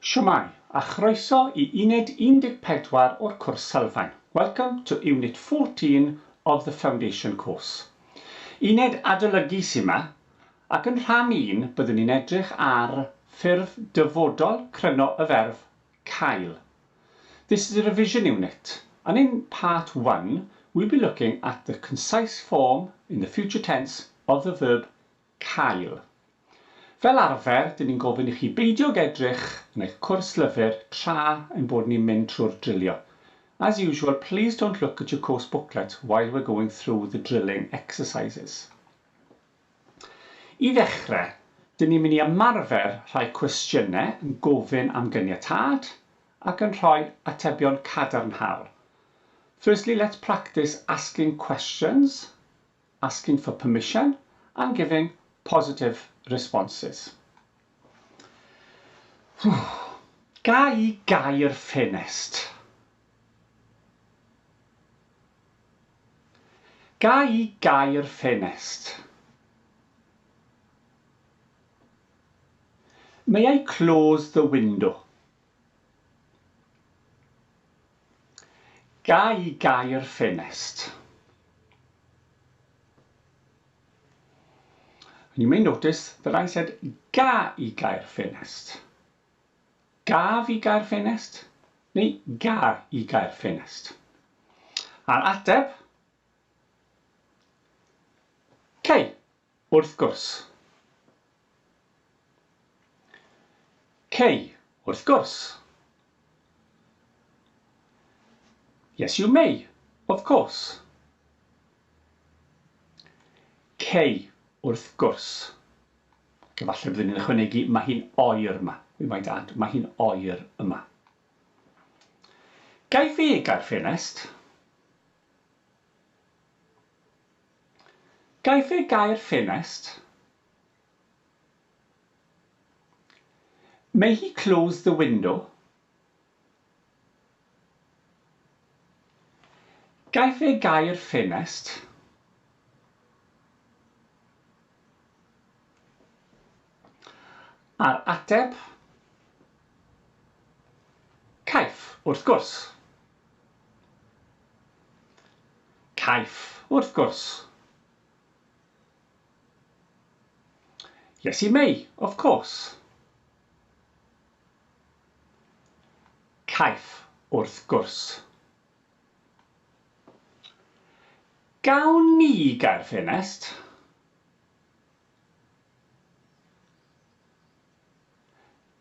Shwmae, a chroeso i Uned 14 o'r cwrs Sylfaen. Welcome to Unit 14 of the Foundation Course. Uned adolygu sy 'ma, ac yn rhan un byddwn ni'n edrych ar ffurf dyfodol cryno y ferf cael. This is a revision unit, and in part 1 we'll be looking at the concise form in the future tense of the verb cael. Fel arfer, dyn ni'n gofyn i chi beidio ag edrych yn eich cwrs lyfr tra ein bod ni'n mynd trwy'r drilio. As usual, please don't look at your course booklet while we're going through the drilling exercises. I ddechrau, dyn ni'n mynd i ymarfer rhai cwestiynau yn gofyn am gyniatâd ac yn rhoi atebion cadarnhaol. Firstly, let's practice asking questions asking for permission and giving positive responses. Ga i gau'r ffenest? Ga i gau'r ffenest? May I close the window? Ga i gau'r ffenest? And you may notice that I said ga i gau'r ffenest. Gaf i gau'r ffenest? Neu ga i gau'r ffenest? A'r ateb? Cei, wrth gwrs. Cei, wrth gwrs. Yes, you may, of course. Cei, wrth gwrs. Ac efallai byddwn ni'n ychwanegu, mae hi'n oer yma. We might add, mae hi'n oer yma. Gaiff e gau'r ffenest? Gaiff e gau'r ffenest? May he close the window? Gaiff e gau'r ffenest? A'r ateb? Caiff, wrth gwrs. Caiff, wrth gwrs. Yes, he may, of course. Caiff, wrth gwrs. Gawn ni gau'r ffenest?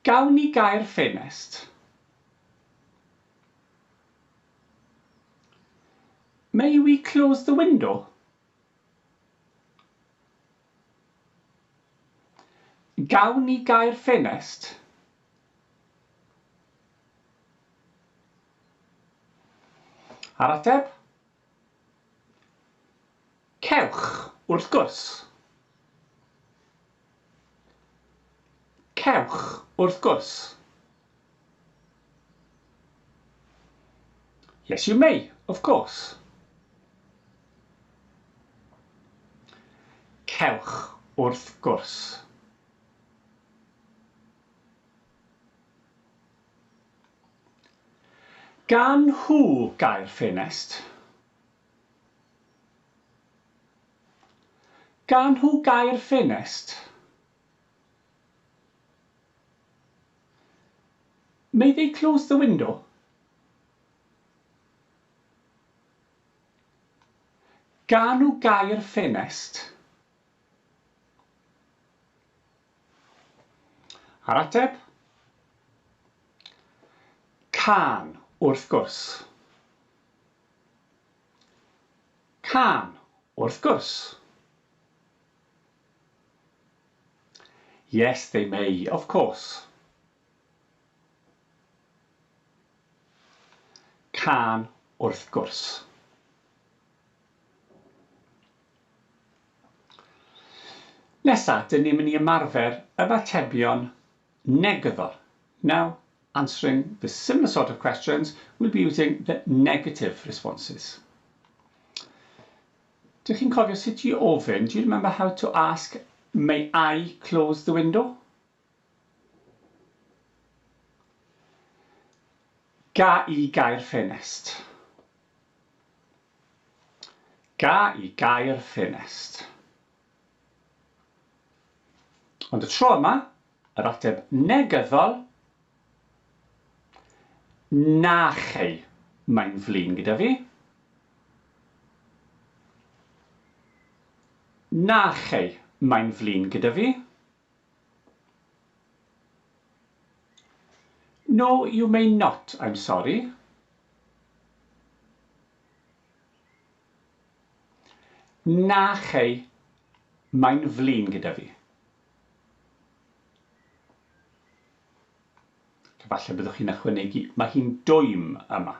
Gawn ni gau'r ffenest? May we close the window? Gawn ni gau'r ffenest? A'r ateb? Cewch, wrth gwrs. Cewch, wrth gwrs. Yes, you may, of course. Cewch, wrth gwrs. Gan nhw gau'r ffenest? Gan nhw gau'r ffenest? May they close the window? Ga nhw gau'r ffenest? A'r ateb? Cân, wrth gwrs. Cân, wrth gwrs. Yes, they may, of course. Cân, wrth gwrs. Nesa, dyn ni'n mynd i ymarfer ymatebion negyddol. Now, answering the similar sort of questions, we'll be using the negative responses. Dych chi'n cofio sut i ofyn? Do you remember how to ask, may I close the window? Ga i gau'r ffenest? Ga i gau'r ffenest? Ond y tro yma, yr ateb negyddol, na chei, mae'n flin gyda fi. Na chei, mae'n flin gyda fi. No, you may not, I'm sorry. Na chei, mae'n flin gyda fi. Falle byddwch chi'n ychwanegu, mae hi'n dwym yma.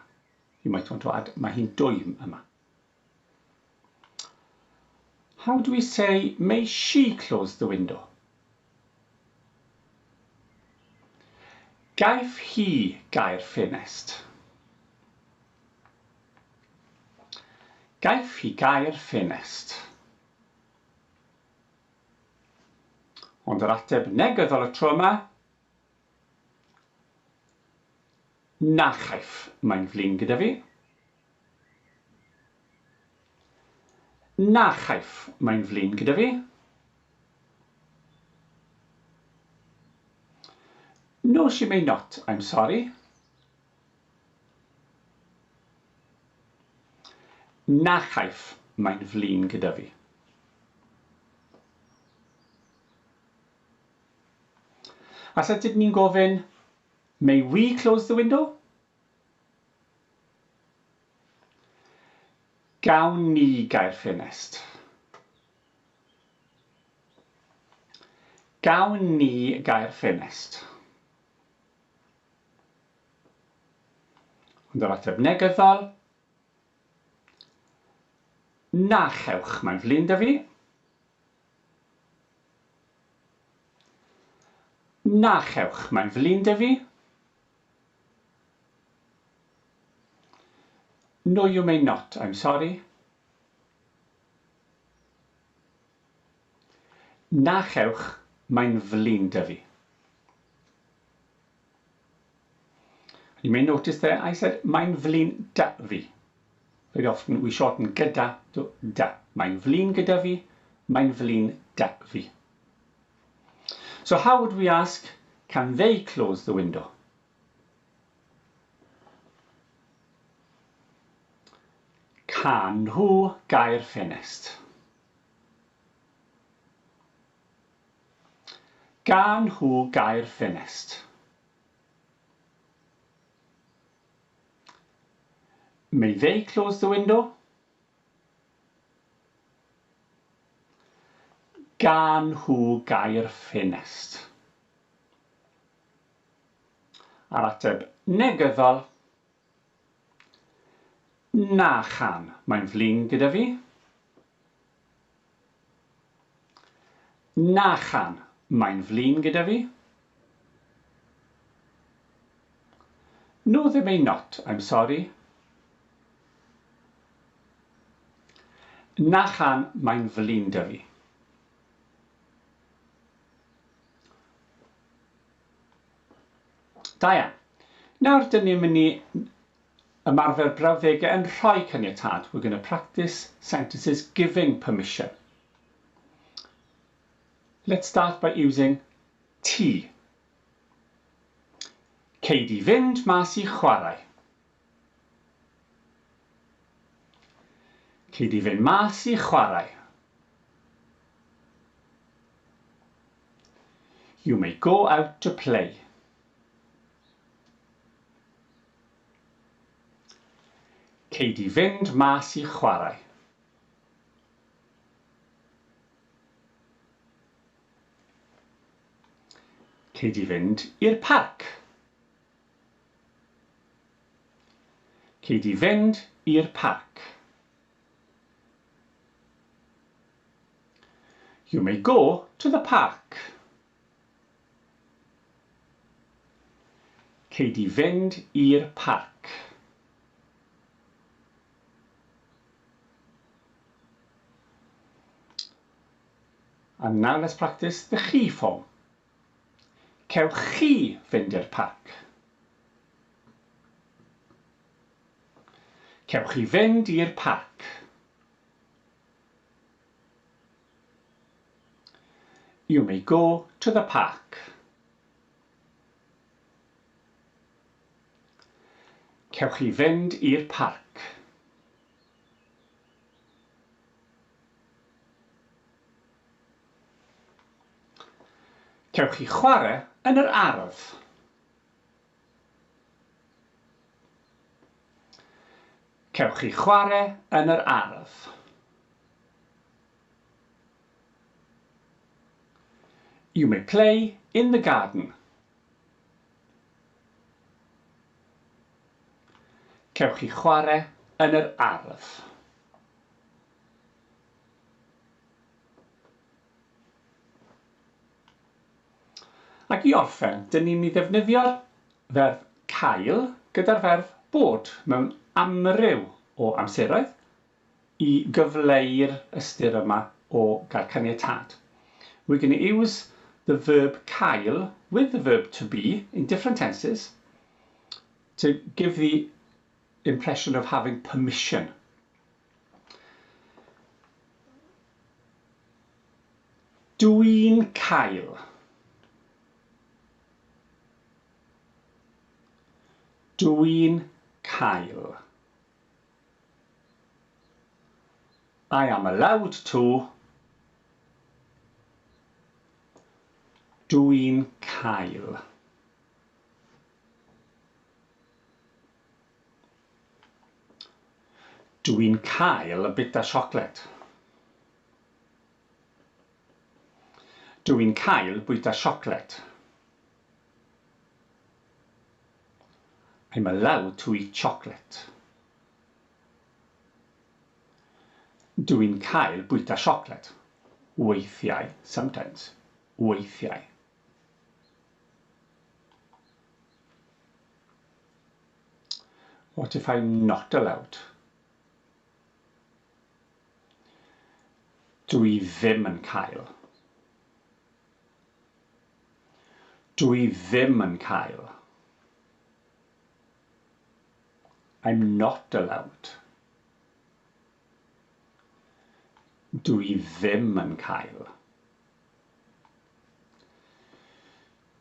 You might want to add, mae hi'n dwym yma. How do we say, may she close the window? Gaiff hi gau'r ffenest. Gaiff hi gau'r ffenest. Ond yr ateb negyddol y tro yma, na chaiff, mae'n flin gyda fi. Na chaiff, mae'n flin gyda fi. No, she may not, I'm sorry. Na chaiff, mae'n flin gyda fi. A sut ydyn ni'n gofyn, may we close the window? Gawn ni gau'r ffenest? Gawn ni gau'r ffenest? Ond yr ateb negyddol, na chewch, mae'n flin da fi. Na chewch, mae'n flin da fi. No you may not, I'm sorry. Na chewch, mae'n flin 'da fi. You may notice there I said mae'n flin 'da fi. Very often we shorten gyda to da. Mae'n flin gyda fi, mae'n flin 'da fi. So how would we ask, can they close the window? Can nhw gau'r ffenest? Gan nhw gau'r ffenest? May they close the window? Gan nhw gau'r ffenest? A'r ateb negyddol, Na chan, mae'n flin gyda fi. Na chan, mae'n flin gyda fi. No, they may not, I'm sorry. Na chan, mae'n flin 'da fi. Da iawn. Nawr, dyn ni'n mynd i ymarfer brawddegau yn rhoi caniatâd. We're going to practice sentences giving permission. Let's start by using ti. Cei di fynd mas i chwarae. Cei di fynd mas i chwarae. You may go out to play. Cei di fynd mas i chwarae. Cei di fynd i'r parc. Cei di fynd i'r parc. You may go to the park. Cei di fynd i'r parc. And now let's practice the chi form. Cewch chi fynd i'r parc. Cewch chi fynd i'r parc. You may go to the park. Cewch chi fynd i'r parc. Cewch chi chwarae yn yr ardd. Cewch chi chwarae yn yr ardd. You may play in the garden. Cewch chi chwarae yn yr ardd. Ac i orffen, dyn ni'n mynd i ddefnyddio'r ferf cael gyda'r ferf bod mewn amryw o amseroedd i gyfleu'r ystyr yma o gael caniatâd. We're going to use the verb cael with the verb to be in different tenses to give the impression of having permission. Dw i'n cael. Dw i'n cael. I am allowed to. Dw i'n cael. Dw i'n cael y bita siocled. Dw i'n cael bwyta siocled. I'm allowed to eat chocolate. Dw i'n cael bwyta siocled. Weithiau, sometimes. Weithiau. What if I'm not allowed? Dw i ddim yn cael. Dw i ddim yn cael. I'm not allowed. Dw i ddim yn cael.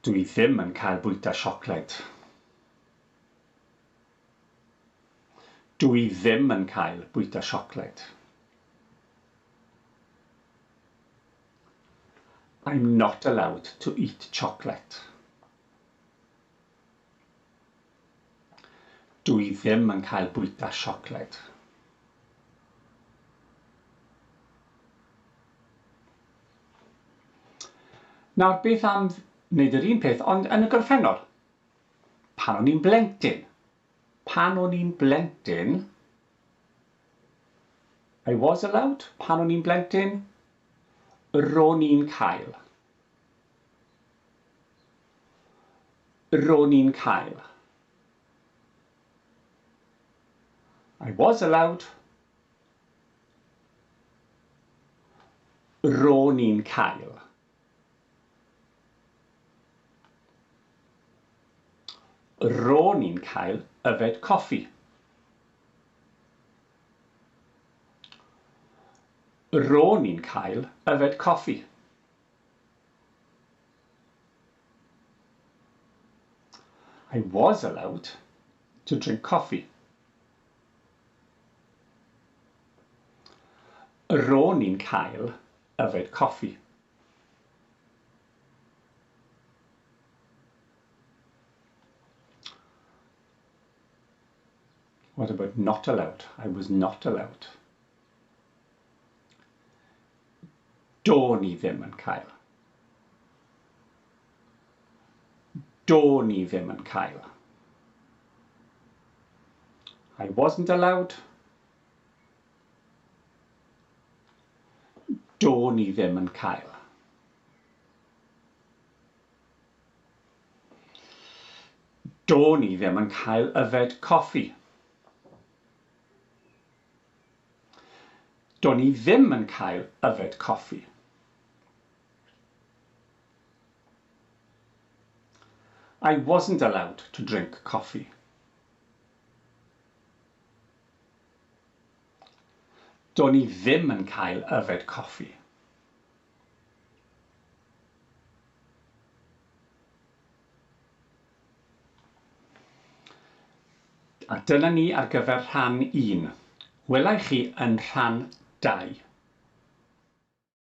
Dw i ddim yn cael bwyta siocled. Dw i ddim yn cael bwyta siocled. I'm not allowed to eat chocolate. Dw i ddim yn cael bwyta siocled. Nawr, beth am wneud yr un peth, ond yn y gorffennol? Pan o'n i'n blentyn. Pan o'n i'n blentyn, I was allowed, pan o'n i'n blentyn, ro'n i'n cael. Ro'n i'n cael. I was allowed. Ro'n i'n cael. Ro'n i'n cael yfed coffi. Ro'n i'n cael yfed coffi. I was allowed to drink coffee. Ro'n i'n cael yfed coffi. What about not allowed? I was not allowed. Do'n i ddim yn cael. Do'n i ddim yn cael. I wasn't allowed. Do'n i ddim yn cael. Do'n i ddim yn cael yfed coffi. Do'n i ddim yn cael yfed coffi. I wasn't allowed to drink coffee. Do'n i ddim yn cael yfed coffi. A dyna ni ar gyfer rhan 1. Wela i chi yn rhan 2.